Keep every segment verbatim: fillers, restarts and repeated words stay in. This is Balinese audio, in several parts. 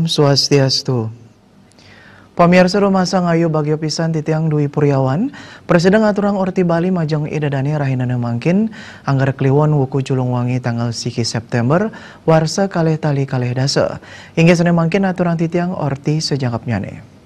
Swastiastu. Pamiarsa, dumasang ayu bagyo pisan titiang Dwi Puryawan, Presiden Ngaturang Orti Bali majeng Ida Dane rahinane mangkin, angger Kliwon wuku Julungwangi tanggal siki September, warsa kalih tali kalih dasa. Inggih sane mangkin aturang titiang orti sajangkepnyane.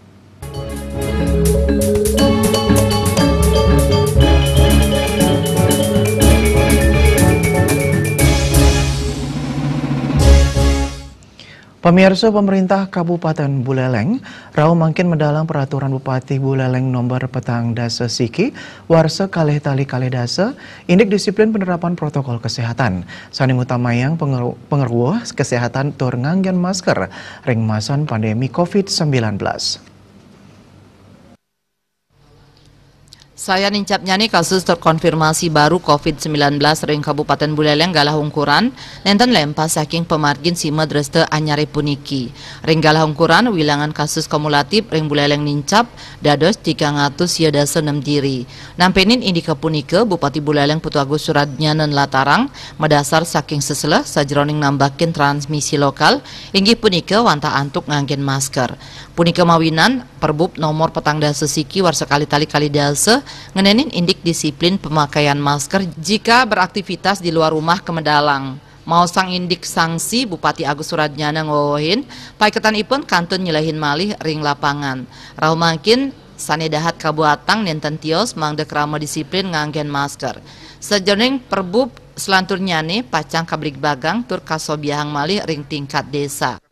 Pamirsa, pemerintah Kabupaten Buleleng rauh mangkin medalang peraturan Bupati Buleleng nomor petang dasa siki, warsa kalih tali kalih dasa, indik disiplin penerapan protokol kesehatan. Sane ngutamayang pengeru-, pengeruh kesehatan tur nganggen masker ring masan pandemi covid sembilan belas. Saya nincapnyane kasus terkonfirmasi baru covid sembilan belas ring Kabupaten Buleleng galah ungkuran, nenten lempas saking pamargin sima dresta anyare puniki. Ring galah ungkuran, wilangan kasus kumulatif ring Buleleng nincap dados tigang atus sia dasa nem diri. Nampenin indika punika, Bupati Buleleng Putu Agus Suradnyana nlatarang, madasar saking seseleh sajeroning nambakin transmisi lokal, inggih punika wantah antuk nganggen masker. Punika mawinan, Perbup nomor petang dasa siki warsa kalih tali kalih dasa ngenenin indik disiplin pemakaian masker jika beraktivitas di luar rumah kamedalang. Maosang indik sanksi, Bupati Agus Suradnyana ngwewehin, paiketanipun kantun nyelehin malih ring lapangan. Rauh mangkin, sane dahat kabuatang nenten tios mangda krama disiplin nganggen masker. Sajeroning Perbup selanturnyane pacang kabligbagang tur kasobiahang malih ring tingkat desa.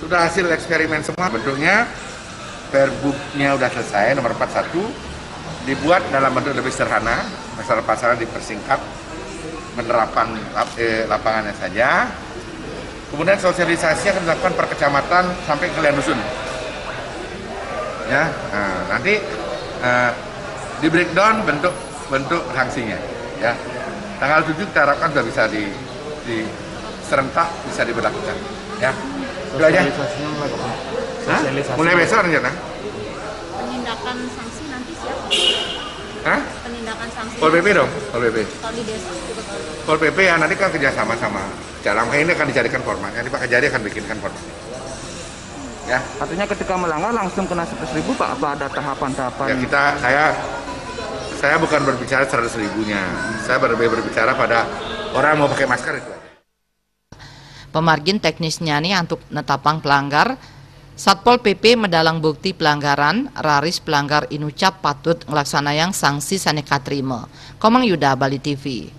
Sudah hasil eksperimen semua bentuknya, Perbubnya udah selesai, nomor empat satu, dibuat dalam bentuk lebih sederhana, pasal-pasalnya dipersingkat, penerapan lap-, eh, lapangannya saja. Kemudian sosialisasi akan dilakukan per kecamatan sampai ke kalian dusun. Ya, nah, nanti, eh, di breakdown bentuk bentuk sanksinya, ya. Tanggal tujuh kita harapkan sudah bisa di, di serentak, bisa diberlakukan, ya. Itu aja. Sosialisasinya mulai kapan? Hah? Sosialisasi. Mulai besok rencana. Penindakan sanksi nanti siapa? Hah? Penindakan sanksi Pol nanti P P dong, Pol P P. Kalau di desa juga Pol P P. Pol P P ya, nanti kan kerjasama sama Calang. Ini akan dicarikan formatnya, nanti Pak Kejari akan bikinkan format. Ya. Artinya ketika melanggar langsung kena seratus ribu, Pak? Apa ada tahapan-tahapan? Ya, kita, saya, saya bukan berbicara seratus ribunya. Saya lebih berbicara pada orang mau pakai masker itu aja. Pamargin teknisnyane antuk netapang pelanggar, Satpol P P medalang bukti pelanggaran, raris pelanggar inucap patut nglaksanayang sanksi sane katrima. Komang Yuda, Bali T V.